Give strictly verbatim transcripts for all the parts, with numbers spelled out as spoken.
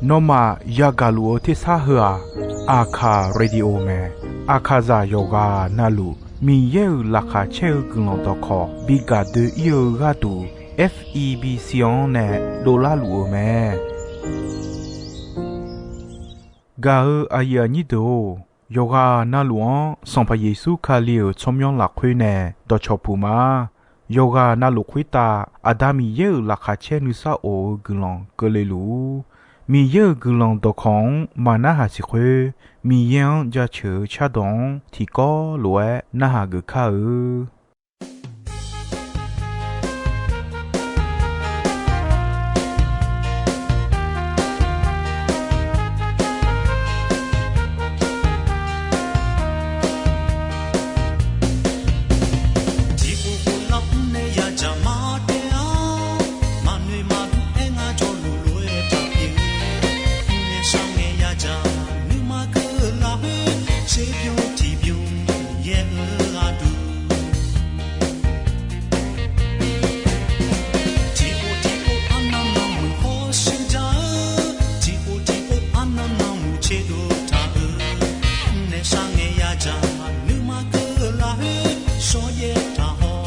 Nawmaf yagaq luf-eu tersar heu-aq, Aqkaq Radio mae. Aqkaqzaq yawqghaq navluf Miqyaer-euq laqkhaq caer-eu guiqlanq dawqkawq bi gaq doe-ir-eu gharduq, F E B C-anr nae dovlar luf-eu mae. Gaq-eu aqyuif aqnyir deuq-or, yawqghaq navluf-anr Sanqpaq Yeqsur Kali-euq tsawrmyanr lafkhoer nae dawqcawq puq ma. Yawqghaq navluf khoertav Aqda Miqyaer-euq laqkhaq caer nuisar of-eu guiqlanq keuvle luf-ur. Miqyaer-euq guiqlanq dawqkawq-anr maqnarhaq siq khoer, Miqyaer-anr jaceuq-eu cardawq-anr tiqkawv lof-aer narhaq geuf kar-eu. Tiqpov pov lar mr nae yadzaq mar taef-a. Maqnoeq maqdur aer ngar jawrluf lof-aer taq pyeuf-eu. Mr nae shar ngae yadzaq nuima keuv lafkhoer, tserbymr tiqbymr yaer-eu gharduq. Tiqpov tiqpov arnan nanmuiq hawsher ja-eu, tiqpov tiqpov arnan nanmuiq tserdov taq-eu. Mr nae shar ngae yadzaq nuima keuv lafkhoer, shawryaer taq haw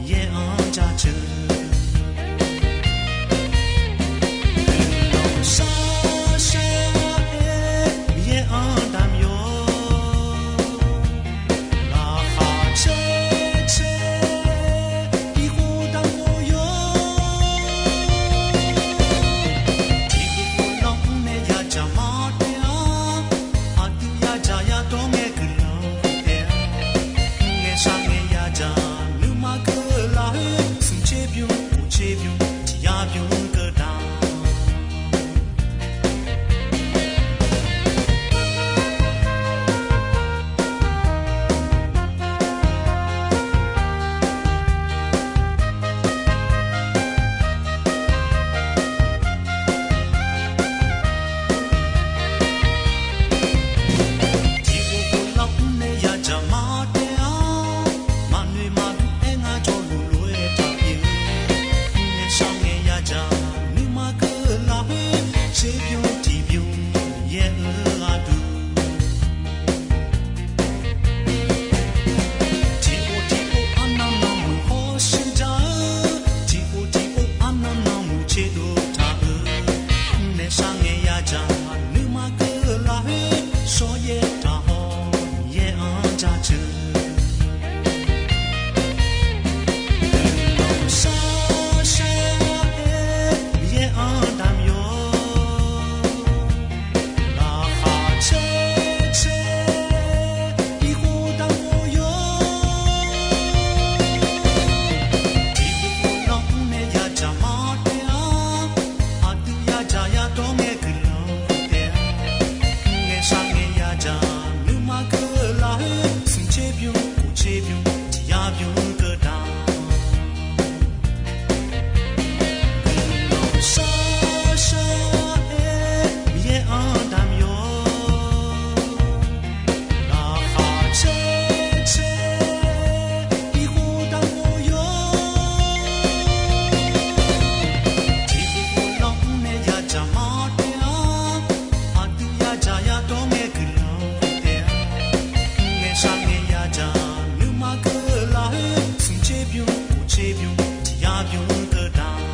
yaer-anr jaceuq. Guiqlanq shar shar-aer Miqyaer-anr damq yawq. Laqkhaq caer caer, irkhof damq khof yawq. Tiqpov pov lar mr nae yadzaq mar taef-a. Aqdui yadzaq yadawr ngae guiqlanq taef-a. Mr ngae shar ngae yadzaq nuima keuv lafkhoer, smq tserbymr kof tserbymr tiq yar bymr keuv damq. Tiqpov pov lar mr nae yadzaq mar taef-a. Maqnoeq maqdur aer ngar jawrluf lof-aer taq pyeuf-eu. Mr nae shar ngae yadzaq nuima keuv lafkhoer, tserbymr tiqbymr yaer-eu gharduq. Tiqpov tiqpov arnan nanmuiq hawsher ja-eu, tiqpov tiqpov arnan nanmuiq tserdov taq-eu. Mr nae shar ngae yadzaq nuima keuv lafkhoer, shawryaer taq haw yaer-anr jaceuq. Guiqlanq shar shar-aer Miqyaer-anr damq yawq. Laqkhaq caer caer, irkhof damq khof yawq. Tiqpov pov lar mr nae yadzaq mar taef-a. Aqdui yadzaq yadawr ngae guiqlanq taef-a. Mr ngae shar ngae yadzaq nuima keuv lafkhoer, smq tserbymr kof tserbymr tiq yar bymr keuv damq. Guiqlanq shar shar-aer Miqyaer-anr damq yawq. Laqkhaq caer caer, irkhof damq khof yawq. Tiqpov pov lar mr nae yadzaq mar taef-a. Aqdui yadzaq yadawr ngae guiqlanq taef-a. Mr ngae shar ngae yadzaq nuima keuv lafkhoer, smq tserbymr kof tserbymr tiq yar bymr keuv damq.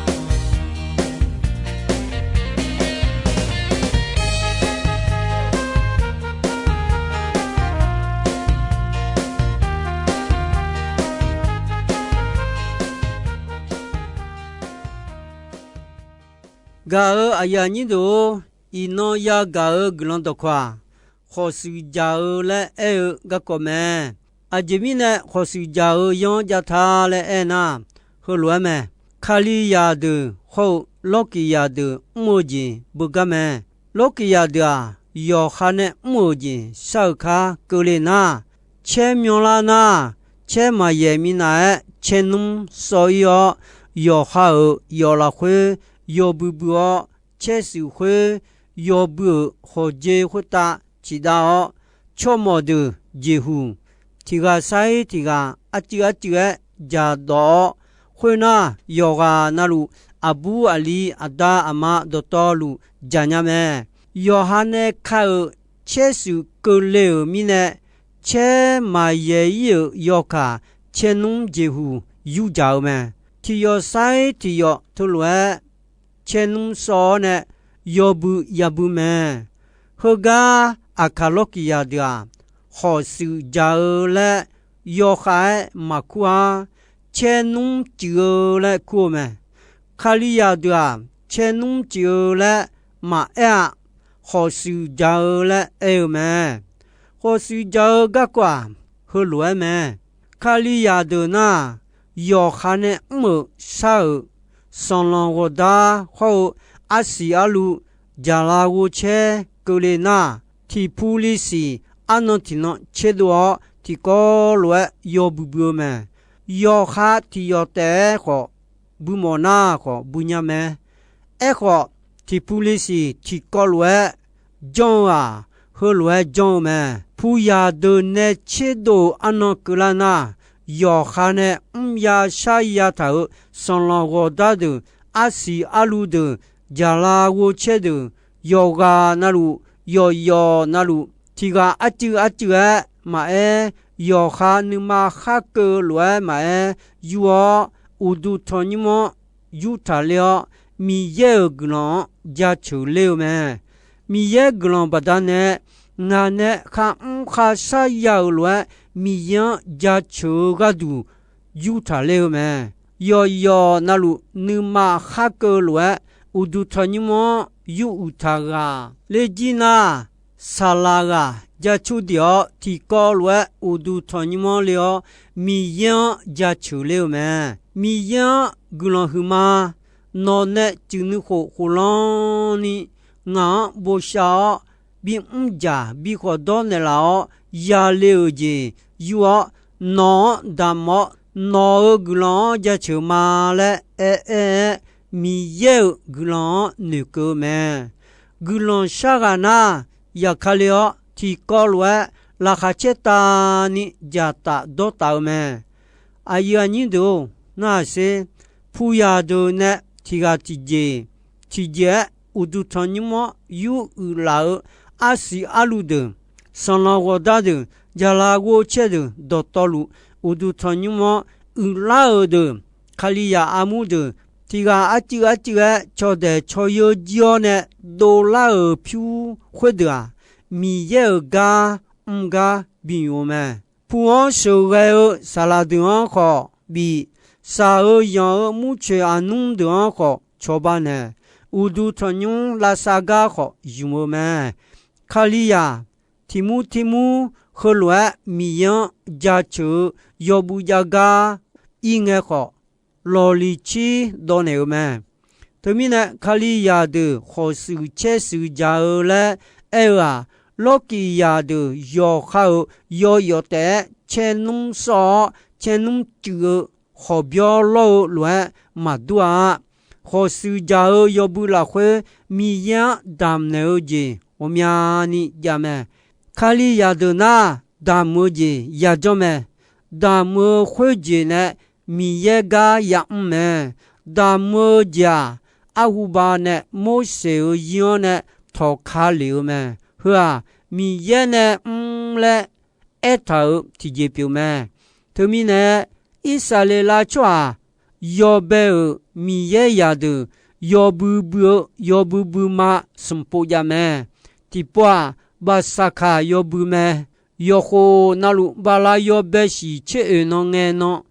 Gaq-eu aqyuif aqnyir deuq-or, iqnan yagaq-eu guiqlanq dawqkawq-aq, khawqshuif jaq-eu laer aer-eu garkawv mae. Aqjeq mirnae khawqshuif jaq-eu yanr jav ta laer aernar, heulof-aer mae. Kalizaq deuq hawr-eu Lawrkiqzaq deuq mr-eu jeq beugar mae. Lawrkiqzaq deuq-aq, yawqha nae mr-euq jeq shar-euq kar keuvle nar, caer myanrlar nar, caer maqyaeq minav-aer caernmr sawv-ir-awr, yawqha-euq yawf lafkhoer yawbui bui-awr, caer shuif khoer yawbui-euq hawqjeq khoertav ciqdav-awr, tsawrmawq deuq jeqhuq, tiq ghaq sar-ir tiq ghaq arcuiv arcuiv-aer jaqdawf-awr, khoernar, yawqghaq navluf aqbur aqli aqda aqma dawqtawvluf jaq nya mae. Yawqha nae ka-euq caershuif keuvle-euq mirnae, caer maqyaeq ir-euq yawkaq caernmr jeqhuq yurdzaq-eu mae. Tiqyawf sair tiqyawf teulof-aer caernmr sawv-awr nae yawbui yabui mae. Heugar Aqkaq lawrkiq zaqdeuq-aq, khawqshuif dzaq-eu laer yawkhav-aer maqkur-ar, caernmr cuif-eu laer kur-eu mae. Kalizaq deuq-aq, caernmr cuif-eu laer maqaer-a. Khawqshuif dzaq-eu laer aer-eu mae. Khawqshuif dzaq-eu garkawv-aq, heulof-aer mae. Kalizaq deuq nar, yawqha nae mr-euq shar-euq sanqlanq ghawqdar hawr-eu arsiq arluv jaqlav ghovcaer keuvle nar, tiqpu lisiq arnan tiqnan tserdov-awr tiqkawv lof-aer yawbui bui-eu mae. Yawqha tiqyawf taef-aer khawf, buimawf nar khawf bui nya mae. Aerkhawf, tiqpu lisiq tiqkawv lof-aer janr-eu-aq, heulof-aer janr-eu mae. Puyaq deuq nae tserdov-euq arnan keuvlar nar, yawqha nae mrya sharya taq-euq sanqlanq ghawqdar deuq, arsiq arluv deuq, jaqlav ghovcaer deuq, yawqghaq navluf, yawqyawq navluf, tiq ghaq arcuiv arcuiv-aer maqaer, yawqha nuima khar keuv lof-aer maqaer, yur-awr uqduq tanqnymr-anr yurtaq ler-awr, Miqyaer-euq guiqlanq-anr jaceuq ler-eu mae. Miqyaer guiqlanq baqdanae, ngaq nae kharmr kharshar ya-euq lof-aer, Miqyaer-anr jaceuq-eu gharduq yurtaq ler-eu mae. Yawqyawq navluf nuima khar keuv lof-aer, uqduq tanqnymr-anr yur uiqtaq ghaq ler jir nar, saqlaq ghaq jacur diq-awr tiqkawv lof-aer uqduq tanqnymr-anr le-awr, Miqyaer-anr jaceuq ler-eu mae. Miqyaer-anr guiqlanq huiqma. Nawq nae cuif nuikhof khoflanni ngaq-anr bosav-awr, bimr dzaq bikhawf dawrnaeq laf-awr yale-euq jeq yur-awr, nawq-anr damq-awr, nawq-euq guiqlanq-anr jaceuq ma laer aer aer-aer, Miqyaer-euq guiqlanq-anr noeqkeuv-eu mae. Guiqlanq shar ghaq nar, yaqkale-awr tiqkawv lof-aer laqkhaq caertavni dzaqtaf dawrtaf-eu mae. Aqyuif aqnyir deuq-or, narhaq sher. Puyaq deuq nae tiq ghaq tiqjeq, tiqjeq-aer uqduq tanqnymr-anr yur uiqlaf-eu arsiq arluv deuq, sanqlanq ghawqdar deuq, jaqlaq ghovcaer deuq dawqtawvluf, uqduq tanqnymr-anr uiqlar-euq deuq, Kalizaq armur deuq, tiq ghaq arcuiv arcuiv-aer cawdaeq cawyoer jir-awr nae dovlar-euq pyur khoerdeuq-aq, Miqyaer-euq gar mr gar bif nymq-eu mae. Pu-anr sheuqghae-eu saqlaq deuq-anr khawf bif, shaq-eu yanq-eu murcoeq aqnmr deuq-anr khawf cawba naeq, uqduq tanqnymr lavsav gar khawf ymq-eu mae. Kalizaq tiq mur tiq mur heulof-aer Miqyaer-anr jaceuq-eu yawbui jav gar ir ngae khawf, lawqliq cir dawv naeq-eu mae. Teumirnae, Kalizaq deuq khawqshuif caershuif dzaq-eu laer aer-eu-aq, lawrkiq zaqdeuq yawqha-euq yawyawf taef-aer caernmr sawr-awr, caernmr cuif-eu khawqbyawr lawr-eu lof-aer maqdur-a. Khawqshuif dzaq-eu yawbui lafkhoer Miqyaer-anr damq naeq-eu jeq ghawqmyani jav mae. Kalizaq deuq nar, damq-eu jeq yajanr mae. Damq-eu khoerjeq nae Miqyaer gar yamr mae. Damq-eu jeq-aq, arhuba nae Morseq-euq zir-anr nae tawqka lef-eu mae. Heu-aq, Miqyaer nae mr laer aertaq-euq tiqjeq pyeuf mae. Teumirnae, Irsaqleqlav tsawrhaq yawbae-euq Miqyaer zaqdeuq yawbui bui-eu yawbui bui ma smq pov jav mae. Tiqpov-aq, Baqsaqkaq yawbui mae. Yawqkhof navluf bala yawbae shiq tser oeq nan ngae nan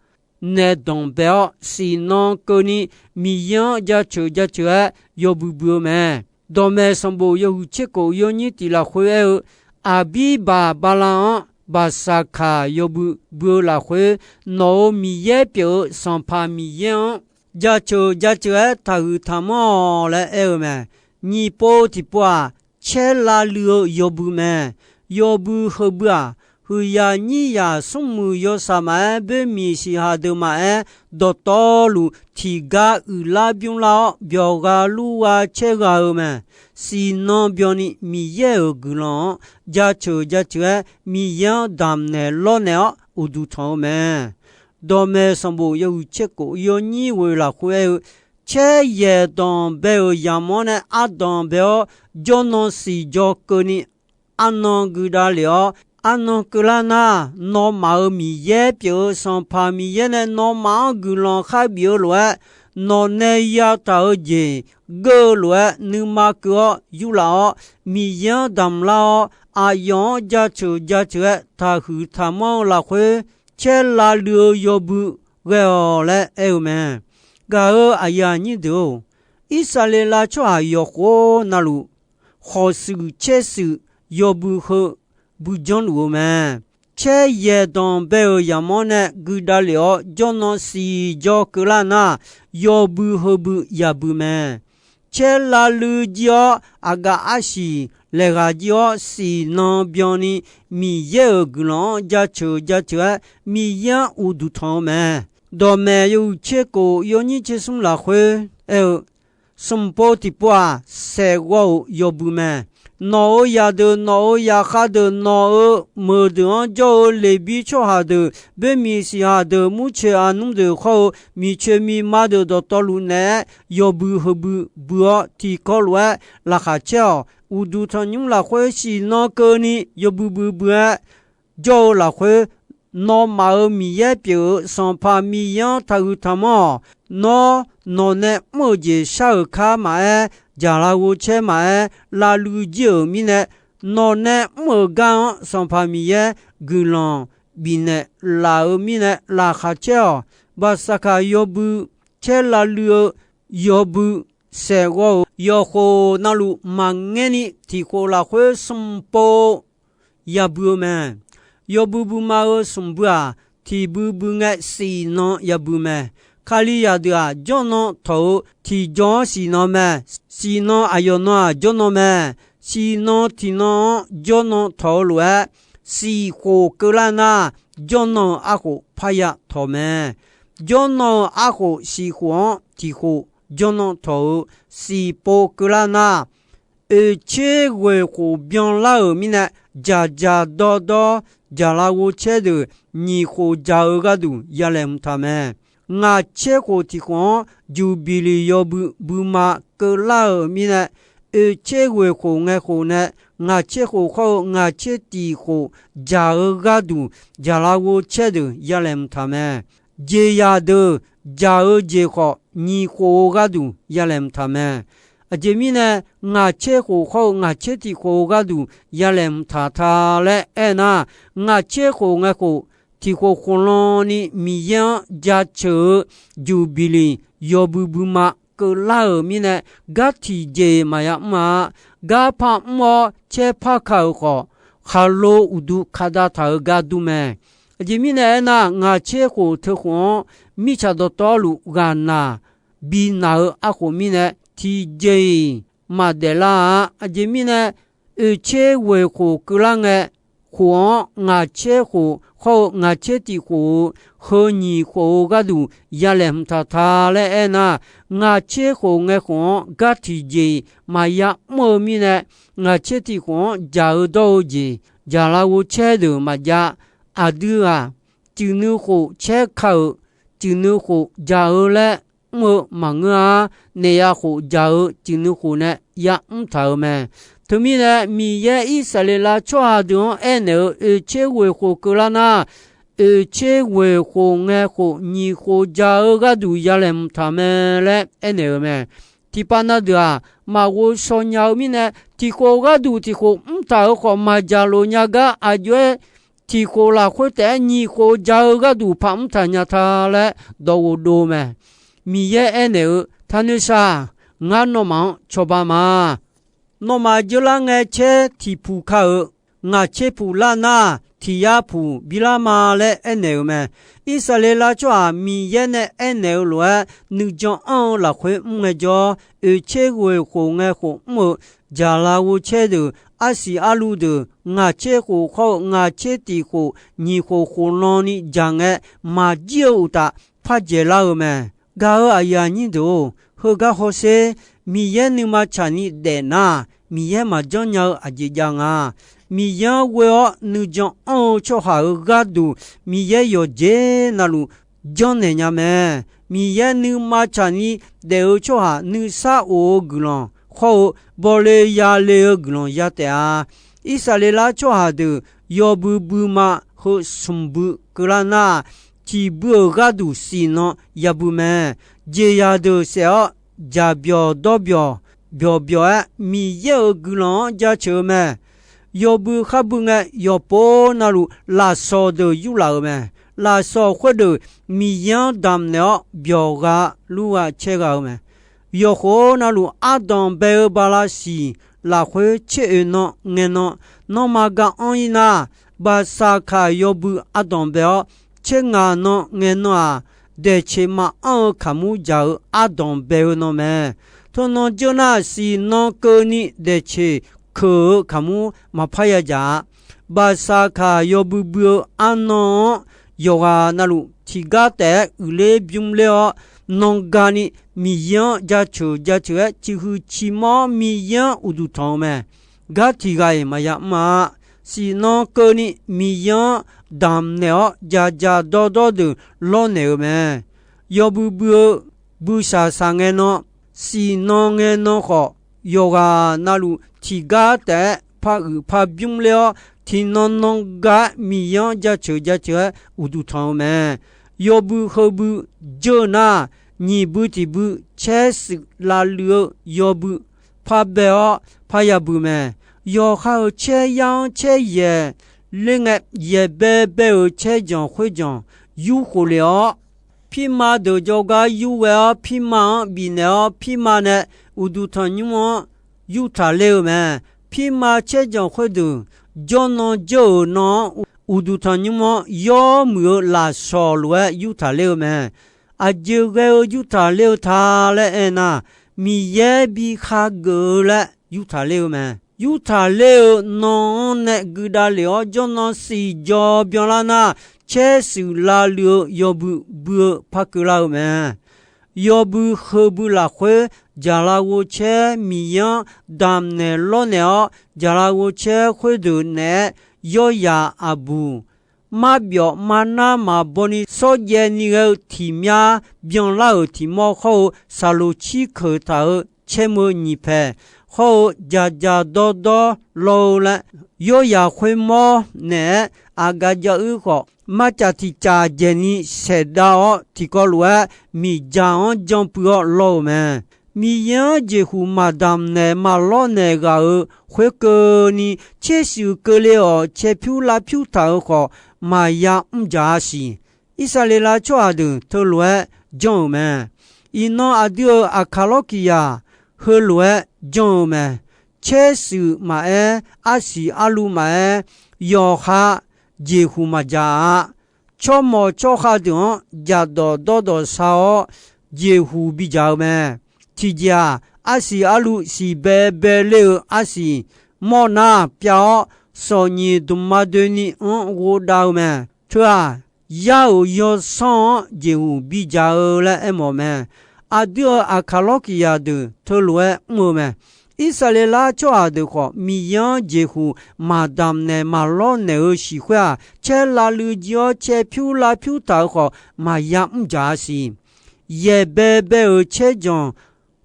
nae danqbae-awr, siqnan keuvni Miqyaer-anr jaceuq jaceuq-aer yawbui bui-eu mae. Dawqmaeq sanqbof yawhuiq tser kof yawnyir tiq lafkhoer aer-eu, Aqbirbaq bala-anr Baqsaqkaq yawbui bui-eu lafkhoer, nawq-euq Miqyaer pyeuf-eu Sanqpaq Miqyaer-anr jaceuq jaceuq-aer taqhuiq taqmanr-awq laer aer-eu mae. Nyiq pov tiqpov-aq, caer lavluiv-eu yawbui mae. Yawbui heubui-aq, huiqyaq nyiryaq smrmuiq yawshaef maqaer, boermiq siqhaq deuq maqaer, dawqtawvluf tiqgar uiqlar bymrlar-awr, byawqgha lurgha caergha-eu mae. Siqnan byanni Miqyaer-euq guiqlanq-anr jaceuq jaceuq-aer, Miqyaer-anr damq naeq lawr naeq-awr uqduq tanq-eu mae. Dawqmaeq sanqbof yawhuiq tser kof yawnyir ghoeq lafkhoer aer-eu, Caer yaeq danq bae-euq yamq-anr nae ardanq bae-awr, jawrnan siqjaw keuvni arnan guidav lef-awr, arnan keuvlar nar, nawmaf-euq Miqyaer pyeuf-eu Sanqpaq Miqyaer nae nawmaf-anr guiqlanq khar bif-eu lof-aer, nawq nae yataq-eu jeq geur-eu lof-aer nuima keuv-awr yurlaf-awr, Miqyaer-anr damqlar-awr, aqyawf-anr jaceuq jaceuq-aer taqhuiq taqmanr-eu lafkhoer, caer lavluiv-eu yawbui ghae-awq laer aer-eu mae. Gaq-euq aqyuif aqnyir deuq-or, Irsaqleqlav tsawrhaq yawqkhof navluf, khawqshuif caershuif yawbui heu bui janrluf-eu mae. Caer yaeq danq bae-euq yamq-anr nae guidav lef-awr, jawrnan siqjaw keuvlar nar, yawbui heubui yabui mae. Caer lavluiv jir-awr, aqgaf arsiq laeqghaq jir-awr, siqnan byanni Miqyaer-euq guiqlanq-anr jaceuq jaceuq-aer, Miqyaer-anr uqduq tanq-eu mae. Dawqmaeq yawhuiq tser kof yawnyir tser smr lafkhoer aer-eu, smq pov tiqpov-aq, saeqghawv-euq yawbui mae. Nawq-euq zaqdeuq, nawq-euq zaqkhav deuq, nawq-euq meuqdeuq-anr jawr-eu Leqbir tsawrhaq deuq, boermiq siqhaq deuq, murcoeq aqnmr deuq khawr-eu miqcoeq miqma deuq dawqtawvluf naeq-aer yawbui heubui bui-awr, tiqkawv lof-aer laqkhaq caer-awq. Uqduq tanqnymr lafkhoer siqnan keuvni yawbui bui bui-aer jawr-eu lafkhoer, nawmaf-euq Miqyaer pyeuf-eu Sanqpaq Miqyaer-anr taqhuiq taqmanr-awq. Nawr, nawq nae mr-euq jeq shar-euq kar maqaer, jaqlaf ghovcaer maqaer, lavluiv jir-euq mirnae, nawq nae mr-euq gar-anr Sanqpaq Miqyaer guiqlanq bifnaeq laf-euq mirnae laqkhaq caer-awq. Baqsaqkaq yawbui, caer lavluiv-eu yawbui, saeqghawv-euq yawqkhof navluf maqngaer ni tiqkhof lafkhoer smq pov yabui-eu mae. Yawbui buima-eu smq bui-aq, tiq bui bui ngae siqnan yabui mae. Kalizaq deuq-aq, jawrnan tawq-eu tiqjaw-anr siqnan mae. Siqnan aqyawf nan-aq jawrnan mae. Siqnan tiqnan-anr jawrnan tawq-eu lof-aer, siqkhof keuvlar nar, jawrnan-euq arkhof parya tawq mae. Jawrnan-euq arkhof siqkhof-anr tiqkhof jawrnan tawq-eu siqpov keuvlar nar, oeqtser ghoeq khof byanlar-euq mirnae, dzaqdzaq dawrdawr jaqlaf ghovcaer deuq nyiq khof dzaq-eu gharduq yalaeq mqtaq mae. Ngaq tser khof tiq khof-anr juqbiqliq yawbui buima keuvlar-euq mirnae, oeqtser ghoeq khof ngae khof nae ngaq tser khof khawr-eu ngaq tser tiq khof dzaq-eu gharduq, jaqlaf ghovcaer deuq yalaeq mqtaq mae. Jeqzaq deuq dzaq-eu jeq khawf, nyiq khof-eu gharduq yalaeq mqtaq mae. Aqjeq mirnae, ngaq tser khof khawr-eu ngaq tser tiq khof-eu gharduq yalaeq mqtaq ta laer aernar, ngaq tser khof ngae khof, tiq khof khof lan ni Miqyaer-anr jaceuq-eu juqbiqliq yawbui buima keuvlar-euq mirnae, gar tiqjeq maqya mr-a. Gar par mr-awr caer par ka-euq khawf, khaqlo uqduq kadav taq-euq gar dur mae. Aqjeq mirnae aernar, ngaq tser khof teu khof-anr mirtsaq dawqtawvluf ghaqnaq binaq-eu arkhof mirnae, tiqjeq-iq maqdaef lar-a. Aqjeq mirnae, oeqtser ghoeq khof keuvlar ngae, khof-anr ngaq tser khof khawr-eu ngaq tser tiq khof-eu heu nyiq khof-eu gharduq yalaeq mqtaq ta laer aernar, ngaq tser khof ngae khof-anr gar tiqjeq-iq maqya mr-eu mirnae, ngaq tser tiq khof-anr dzaq-eu dawr-eu jeq, jaqlaf ghovcaer deuq maqjav. Aqdui-aq, cuif nuikhof caer ka-euq, cuif nuikhof dzaq-eu laer mr-eu maqngeur-a. Naef ya khof dzaq-eu cuif nuikhof nae ya mr taq-euq mae. Teumirnae, Miqyaer Irsaqleqlav tsawrhaq deuq-anr aernaeq-eu, oeqtser ghoeq khof keuvlar nar, oeqtser ghoeq khof ngae khof nyiq khof dzaq-eu gharduq yalaeq mqtaq mae laer aernaeq-euq mae. Tiqpav na deuq-aq, maqghov shaw nya-eu mirnae, tiq khof gharduq tiq khof mr taq-euq khawf maqdzaq lof nya gar, aqjox-aer tiq khof lafkhoer taef-aer nyiq khof dzaq-eu gharduq paq mr taq nya ta laer dawqghof dov mae. Miqyaer aernaeq-eu, Taqnoeq shaq, ngar nawmaf-anr cawba ma. Nawmaf jeurlar ngae caer tiq puq ka-euq, ngaq tser puq lar nar, tiq yar puq bi lar ma laer aernaeq-euq mae. Irsaqleqlav tsawrhaq Miqyaer nae aernaeq-eu lof-aer nuijan anr-eu lafkhoer mr ngaejawr, oeqtser ghoeq khof ngae khof mr-eu jaqlaf ghovcaer deuq, arsiq arluv deuq, ngaq tser khof khawr-eu ngaq tser tiq khof nyiq khof khof lan ni dzaq ngae, maqjir-eu uqtaf par dzaeqlar-eu mae. Gaq-euq aqyuif aqnyir deuq-or, heugar hawsher, Miqyaer nuima tsaqni daef nar, Miqyaer maqjanr nya-eu aqjeq jav nga. Miqyaer-anr ghoe-awr nuijan anr-eu tsawrhaq-euq gharduq, Miqyaer yawqjeq navluf janrnaeq nya mae. Miqyaer nuima tsaqni daef-eu tsawrhaq nuisar of-eu guiqlanq hawr-eu bawle yale-eu guiqlanq ya taef-a. Irsaqleqlav tsawrhaq deuq yawbui buima heu smq bui keuvlar nar, tiq bui-euq gharduq siqnan yabui mae. Jeqzaq deuq saef-awr, jaqbyawq dawrbyawq byawqbyawq-aer Miqyaer-euq guiqlanq-anr jaceuq-eu mae. Yawbui kharbui ngae, yawqpov navluf lafsawq deuq yurlaf-euq mae. Lafsawq khoerdeuq Miqyaer-anr damqnaeq-awr byawq gha lur gha caer gha-eu mae. Yawqkhof navluf ardanq bae-eu bala siq lafkhoer caer oe nan ngae nan, nanrma ga anr-ir nar, baqsaqkaq yawbui ardanq bae-awr, caer ngaq nan ngae nan-aq, daeqceq maqanr-eu kaqmur jaq-eu ardanq bae-eu nan mae. Teunan dzeur nar, siqnan keuvni daeqceq keuq-eu kaqmur maqpar yadzaq-a. Baqsaqkaq yawbui bui-eu arnan-anr yawqghaq navluf tiqgar taef-aer uiqler bymr ler-awr, nan gani Miqyaer-anr jaceuq jaceuq-aer ciqhuiq ciqmawr Miqyaer-anr uqduq tanq-eu mae. Gar tiq ghaq-iq maqya mr-a. Siqnan keuvni Miqyaer-anr damqnaeq-awr, jaqjaq dawrdawr deuq lawrnaeq-eu mae. Yawbui bui-eu buisaq saq ngae nan, siqnan ngae nan khawf, yawqghaq navluf tiqgar taef-aer par uiq par bymr ler-awr, tiqnan nan ga-aer Miqyaer-anr jaceuq jaceuq-aer uqduq tanq-eu mae. Yawbui heubui dzeur nar, nyiq bui tiq bui caer shuif lavluiv-eu yawbui par bae-awr parya bui mae. Yawqha-euq caer yar-anr caer yaeq ler ngae, yaeq bae bae-euq caer janq khoer janq yur khof lef-awr, pirma deuq jawrgar yur ghae-awr, pirma-anr bifnaeq-awr, pirma nae uqduq tanqnymr-anr yurtaq ler-eu mae. Pirma caer janq khoerdeuq jawrnan jawr-euq nan-anr uqduq tanqnymr-anr yawmuiq-eu lafsawq lof-aer yurtaq ler-eu mae. Aqjeq ghae-eu yurtaq ler-eu ta laer aernar, Miqyaer bi khageuf-eu laer yurtaq ler-eu mae. Yurtaq ler-eu nan-anr nae guidav lef-awr, jawrnan siqjaw byanlar nar, caer shuif lavluiv-eu yawbui bui-eu par keuvlar-eu mae. Yawbui heubui lafkhoer jaqlaf ghov caer Miqyaer-anr damqnaeq lawrnaeq-awr, jaqlaf ghov caer khoerdeuq naeq-aer yawryaq aqbuq, marbyawf marnar maqbaw ni shawrjaev ni ghae-eu tiqmyar byanlar-euq tiqmawr hawr-eu, saqloq cir keuq taq-euq caermeu nyiq paeq hawr-eu, jaqjaq dawrdawr law-eu laer, yawryaq khoermawr naeq-aer aqgaf jav uir khawf, marcaf tiq caf dzaeqni saeqdav-awr, tiqkawv lof-aer miqdzaq-anr jan puiv-awr law-euq mae. Miqyaer-anr jeqhuq maqdamq naeq maqlawr naeq ghaq-euq khoerkeuvni, caer shuif keuvle-awq caer pyur lav pyur taq-euq khawf, maqya mr dzaq-a siq. Irsaqleqlav tsawrhaq deuq teulof-aer janr-euq mae. Iqnan aqdui-euq Aqkaq lawrkiq yaq heulof-aer janr-eu mae. Caer shuif maqaer, arsiq arluv maqaer, yawqha jeqhuq maqdzaq-a. Tsawrmawq tsawrkhav deuq-anr jaqdawq dawrdawq sar-awr, jeqhuq bidzaq-eu mae. Tiqjeq-aq, arsiq arluv siq baebae ler-eu arsiq mawr nar pyav-awr, sawqnyiq dmqma doeni-anr ghovdav-eu mae. Teu-aq, yar-euq yawsanr-anr jeqhuq bidzaq-eu laer aermawf mae. Aqdui-euq Aqkaq lawrkiq yaq deuq teulof-aer mr-eu mae. Irsaqleqlav tsawrhaq deuq khawf, Miqyaer-anr jeqhuq maqdamq naeq maqlawr naeq-eu siq khoer-aq, caer lavluiv jir-awr caer pyur lav pyur taq-euq khawf, maqya mr dzaq-a siq. Yaeq baebae-euq caer janq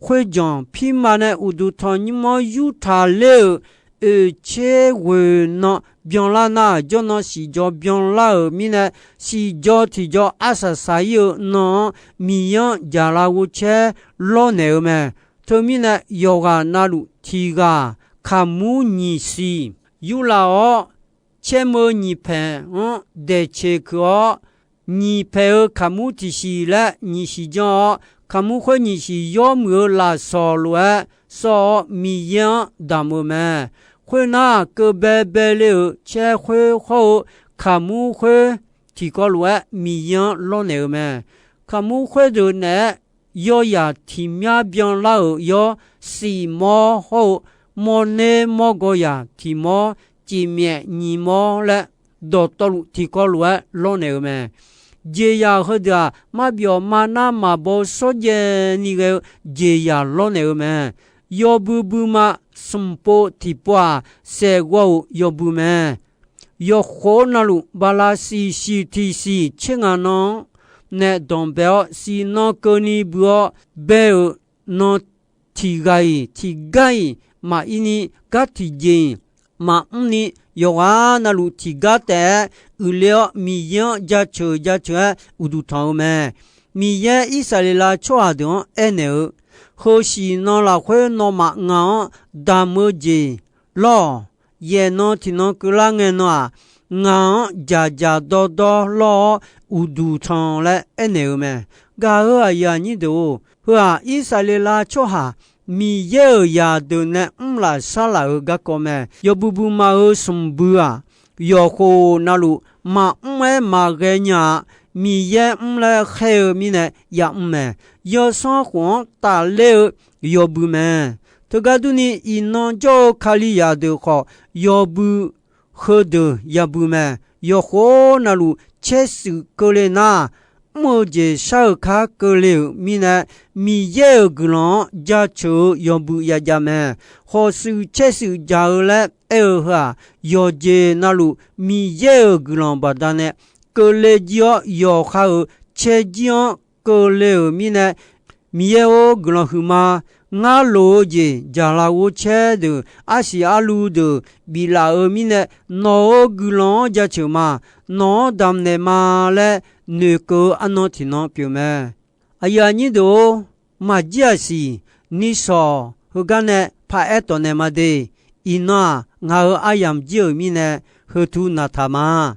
khoer janq pirma nae uqduq tanqnymr-anr yurtaq ler-euq oeq tser ghoeq nan byanlar nar, jawrnan siqjaw byanlar-euq mirnae, siqjaw tiqjaw arsaq saq-ir-eu nan-anr Miqyaer-anr jaqlaf ghov caer lawrnaeq-eu mae. Teumirnae, yawqghaq navluf tiq ghaq kaqmur nyiq siq yurlaf-awr, caermeu nyiq paeq-anr daeqceq keuq-awr, nyiq paeq-eu kaqmur tiq siq laer nyiq siq janr-awr, kaqmur khoer nyiq siq yawmuiq-eu lafsawq lof-aer sawr-awr, Miqyaer-anr damq-eu mae. Khoernar, keuv baebae le-euq caer khoer hawr-eu kaqmur khoer tiqkawv lof-aer Miqyaer-anr lawrnaeq-eu mae. Kaqmur khoerdeuq naeq-aer yawryaq tiq myar byanlar-euq yawr, siq mawr hawr-eu mawrner mawrgaw yaq tiq mawr, cifmyaef nyiq mawr laer dawqtawvluf tiqkawv lof-aer lawrnaeq-eu mae. Jeqzaq heudeuq-aq, marbyawf marnar maqbaw-eu shawrjaev ni ghae-eu jeqzaq lawrnaeq-eu mae. Yawbui buima smq pov tiqpov-aq, saeqghawv-euq yawbui mae. Yawqkhof navluf bala siq siq tiq siq tser ngaq nan-anr nae danqbae-awr, siqnan keuvni bui-awr bae-euq nan tiqghaq-iq tiqgar-iq maqir ni, gar tiqjeq-iq maqmr ni, yawqghaq navluf tiqgar taef-aer uiqle-awr, Miqyaer-anr jaceuq jaceuq-aer uqduq tanq-eu mae. Miqyaer Irsaqleqlav tsawrhaq deuq-anr aernaeq-eu, Heu siqnan lafkhoer nawmaf ngaq-anr damq-eu jeq lawr-awq. Yaeqnan tiqnan keuvlar ngae nan-aq, ngaq-anr dzaqdzaq dawrdawr lawr-awr uqduq tanq laer aernaeq-eu mae. Gaq-euq aqyuif aqnyir deuq-or, heu-aq, Irsaqleqlav tsawrhaq Miqyaer-euq zaqdeuq nae mrlaf sharlaf-euq garkawv mae. Yawbui buima-eu smq bui-aq, yawqkhof navluf maqmr-aer maqghae nya-a. Miqyaer mr laer khaer-eu mirnae yamr mae. Yawsanr khof-anr tafler-eu yawbui mae. Teugar durni, iqnan jawr-eu Kalizaq deuq khawf, yawbui heudeuq yabui mae. Yawqkhof navluf caershuif keuvle nar, mr-eu jeq shar-euq kar keuvle-euq mirnae, Miqyaer-euq guiqlanq-anr jaceuq-eu yawbui yajav mae. Khawf shuif caershuif dzaq-eu laer aer-eu heu-aq, yawqjeq navluf Miqyaer-euq guiqlanq baqdanae keuvle jir-awr, yawqha-euq caerjir-anr keuvle-euq mirnae, Miqyaer-or, guiqlanq huiqma. Ngar loq-eu jeq jaqlaf ghovcaer deuq, arsiq arluv deuq biflaf-eu mirnae, nawq-euq guiqlanq-anr jaceuq ma. Nawq-anr damqnaeq ma laer noeqkeuv-eu arnan tiqnan pyeuf mae. Aqyuif aqnyir deuq-or, maqjir-aq siq, nishawq heugar nae paraer tawfnaeq ma de. Iqnan-aq, ngaq-euq aryamq jir-euq mirnae, heu tu naqtaq ma.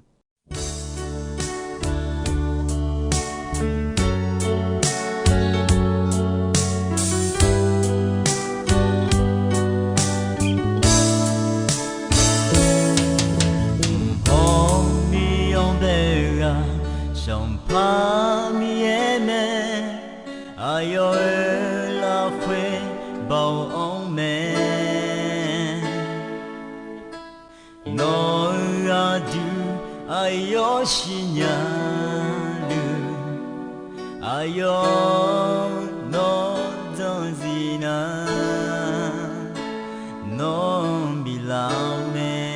Mqpawr Miqyaer-anr bae-eu ghaq, Sanqpaq Miqyaer mae. Aqyawf-euq lafkhoer baoq anr mae. Nawq-euq aqdui aqyawf siqnya deuq, aqyawf nawq-anr danqzif nar, nawq-anr biflaf-eu mae.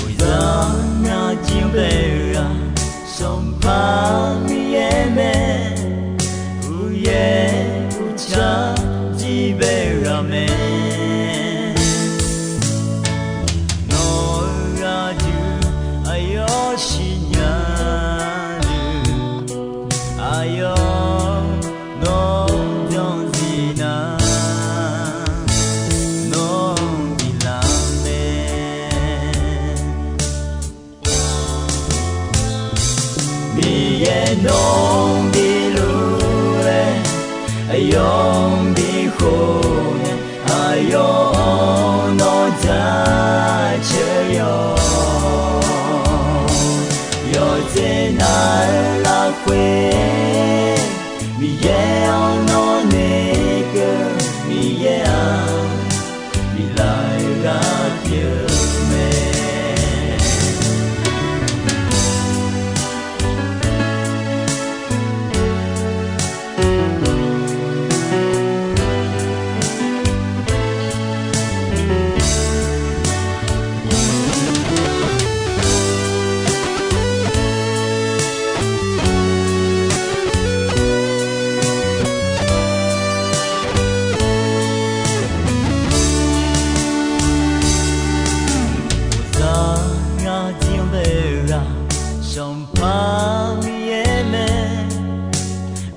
Uqdzan ngar jir-anr bae-eu ghaq, Sanqpaq Miqyaer mae. Uqyaer uqtsar jir bae-eu ghaq mae. Nawq-euq aqdui aqyawf siqnya deuq, aqyawf nawq-anr danqzif nar, nawq-anr biflaf mae. Miqyaer nawq-anr bifluf-aer, aqyawf-anr bikhof nae, aqyawf-anr nawq-anr jaceuq yawq. Yawqjeq nav-eu lafkhoer, Miqyaer-anr nawr noeqkeuv, Miqyaer-aq, biflaf-eu ghaq pyeuf-eu mae. Uqdzan ngar jir-anr bae-eu ghaq, Sanqpaq Miqyaer mae.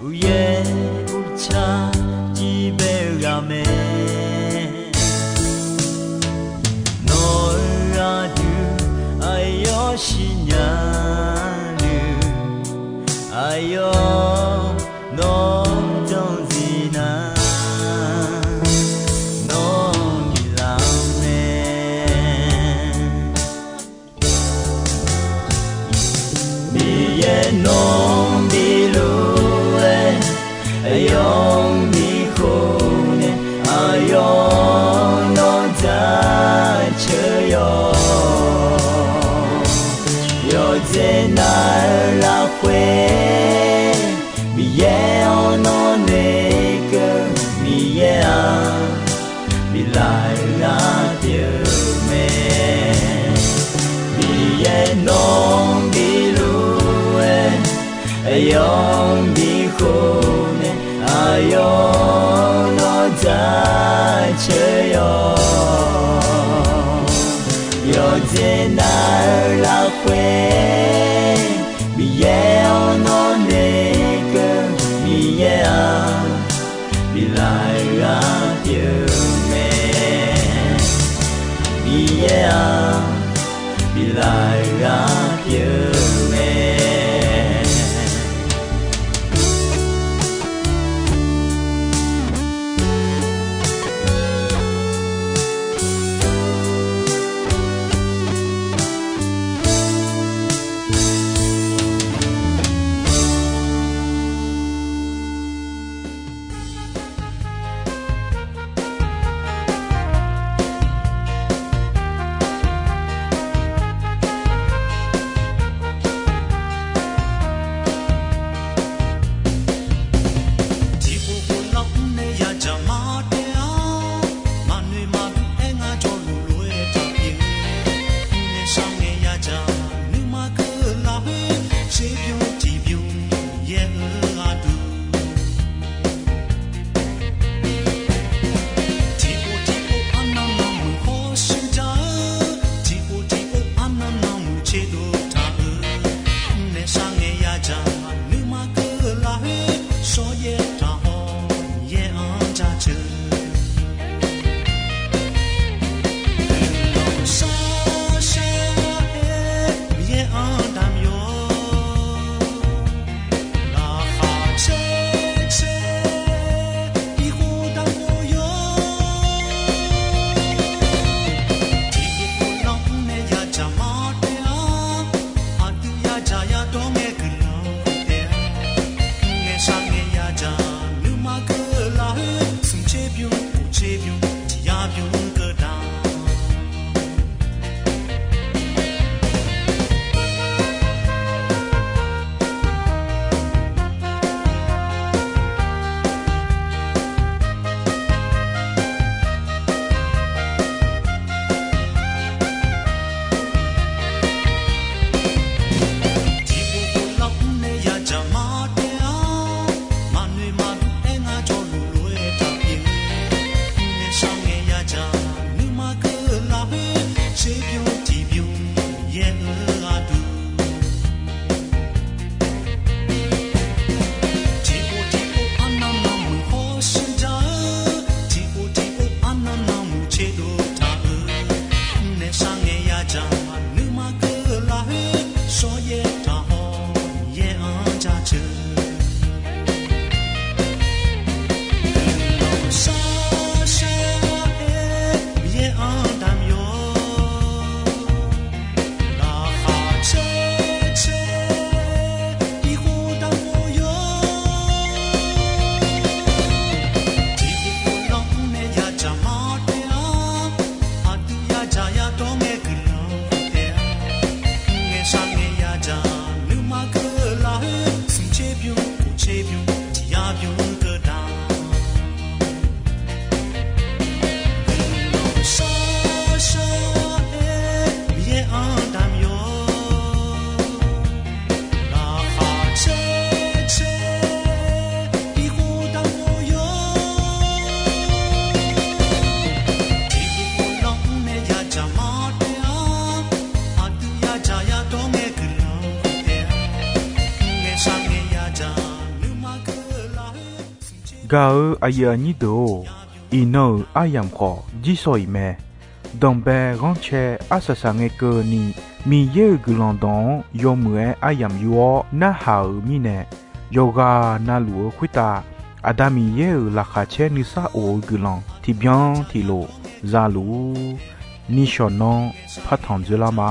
Uqyaer uqtsar jir bae-eu ghaq mae. Nawq-euq aqdui aqyawf siqnya deuq, aqyawf nawq-anr danqzif nar, nawq-anr biflaf mae. Miqyaer nawq-anr bifluf-aer, aqyawf-anr bikhof nae, aqyawf-anr nawr jaceuq yawq. Yawqjeq nav-eu lafkhoer, Miqyaer-anr nawr noeqkeuv, Miqyaer-aq, biflaf-eu ghaq pyeuf-eu mae. Miqyaer nawq-anr bifluf-aer, Ceuryawq, yawqjeq nav-eu lafkhoer, Miqyaer-anr nawr noeqkeuv, Miqyaer-aq, biflaf-eu ghaq pyeuf mae. Miqyaer-aq, biflaf-eu ghaq pyeuf mae. Tiqpov pov lar mrnae yadzaq mar taef-awr, maqnoeq maqbur aer ngar jawrluf lof-aer taqpyeuf. Mrnae sharngae yadzaq nuima keuv lafkhoer, tserbymr tiqbymr yaer-eu aqdui. Tiqpov tiqpov arnan nanmuiq hawshuir ja-eu, tiqpov tiqpov arnan nanmuiq tserdov taq-eu. Mrnae sharngae yadzaq nuima keuv lafkhoer, shawryaer taq haw yaer-anr jaceuq. Guiqlanq shar shar-aer Miqyaer-anr damq yawq. Laqkhaq caer caer, irkhof damq khof yawq. Tiqpov pov lar mrnae yadzaq mar taef-awr, aqdui yadzaq yadawr ngae guiqlanq taef-a. Mrnae sharngae yadzaq nuima keuv lafkhoer, smq tserbymr kof tserbymr tiq yar bymr keuv damq. Tiqpov pov lar mrnae yadzaq mar taef-awr, maqnoeq maqbur aer ngar jawrluf lof-aer taqpyeuf. Mrnae sharngae yadzaq nuima keuv lafkhoer, tserbymr tiqbymr yaer-eu aqdui. Tiqpov tiqpov arnan nanmuiq hawshuir ja-eu, tiqpov tiqpov arnan nanmuiq tserdov taq-eu. Mrnae sharngae yadzaq nuima keuv lafkhoer, shawryaer taq haw yaer-anr jaceuq. Guiqlanq shar shar-aer Miqyaer-anr damq yawq. Laqkhaq caer caer, irkhof damq khof yawq. Tiqpov pov lar mrnae yadzaq mar taef-awr, aqdui yadzaq yadawr ngae guiqlanq taef-a. Mrnae sharngae yadzaq nuima keuv lafkhoer, smq tserbymr kof tserbymr tiq yar bymr keuv damq. Guiqlanq shar shar-aer Miqyaer-anr damq yawq. Laqkhaq caer caer, irkhof damq khof yawq. Tiqpov pov lar mrnae yadzaq mar taef-awr, aqdui yadzaq yadawr ngae guiqlanq taef-a. Mrnae sharngae yadzaq nuima keuv lafkhoer. Gaq-eu aqyuif aqnyir deuq-or, iqnan-euq aryamq khawf jirsawq iq mae. Danqbae ghanrcae arsaq saq ngae keuvni, Miqyaer-euq guiqlanq dawq-anr yawmuiq-aer aryamq yur-awr narhaq-euq mirnae, yawqghaq navluf-eu khoertav Aqda Miqyaer-euq laqkhaq caer nuisar of-eu guiqlanq tiqbyan tiqlof za luf-ur. Nishawq nanr partanq dzoerlar ma.